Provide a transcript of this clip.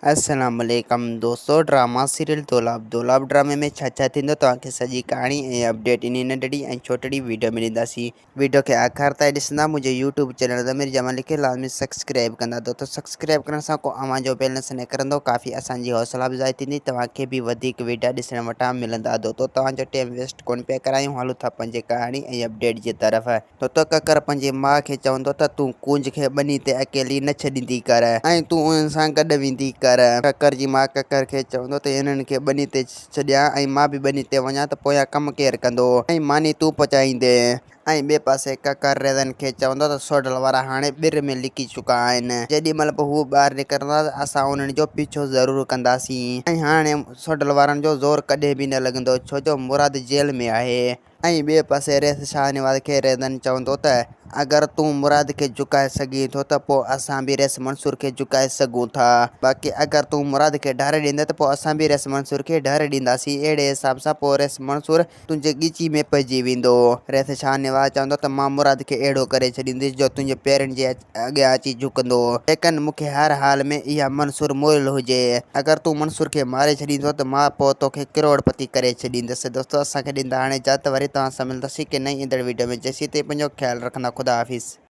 السلام عليڪم دوستو ڊراما سيريل دولاب دولاب ڊرامي ۾ ڇا ڇا ٿيندو توهان کي سڄي ڪهاڻي ۽ اپڊيٽ انهي ننڍڙي ۽ ڇوٽڙي ويڊيو ۾ ڏينداسين ويڊيو کي آخر تائين ڏسندا منهنجي يوٽيوب چينل ضمير جمالي کي لازمي سبسڪرائب ڪندا دوستو سبسڪرائب ڪرڻ سان ڪو اوهان جو بيلنس نه ڪرندو ڪافي اسان جي حوصلا افزائي ٿيندي توهان کي به وڌيڪ ويڊيا ڏسڻ وٽان ملندا دوستو توهان جو ٽيم ويسٽ ڪون پيا ڪرايون هلون ٿا پنهنجي ڪهاڻي ۽ اپڊيٽ جي طرف. طوطو ڪڪر پنهنجي ماء کي چوندو ته تون ڪونج کي ٻني تي اڪيلي نه ڇڏيندي ڪر ۽ تون انهن سان گڏ ويندي ڪر. ڪڪر جي ماء ڪڪر کي چوندو ته انهن کي ٻني تي ڇڏيان ۽ مان به ٻني تي وڃان ته پويان ڪم ڪير ڪندو ۽ ماني تون پچائيندين. ۽ ٻئي پاسي ڪڪر ريزن کي چوندو ته سوڍل وارا هاڻي ٻر ۾ لڪي چڪا آهن، جيڏي مهل به هو ٻاهر نڪرندا ته اسان انهن جو پيڇو ضرور ڪنداسين ۽ هاڻي سوڍل وارن جو زور ڪڏهن به نه لڳندو ڇو جو مراد جيل ۾ آهي. ۽ ٻئي پاسي رئيس شاهنواز کي ريزن چوندو ته اگر تون مراد کي جهڪائي سگهين ٿو ته پوء اسان به رئيس منصور کي جهڪائي سگهون ٿا باقي اگر تون مراد کي ڍاري ڏيندين ته پوء اسان به رئيس منصور کي ڍاري ڏينداسين اهڙي حساب سان پوء رئيس منصور تنهنجي ڳچي ۾ پئجي ويندو. رئيس شاهنواز چوندو ته مان مراد کي اهڙو ڪري ڇڏيندس جو تنهنجي پيرن جي اڳيان اچي جهڪندو. ليڪن مون کي هر حال ۾ اها منصور مئل هجي. اگر تون منصور کي ماري ڇڏيندو ته مان پوء توکي ڪروڙ پتي ڪري ڇڏيندس. دوستو اسان کي ڏيندا هاڻي اجازت وري توهان سان ملنداسين ڪنهن نئين ايندڙ ويڊيو ۾ جيسين تائين پنهنجو خيال رکندا خدا حافظ.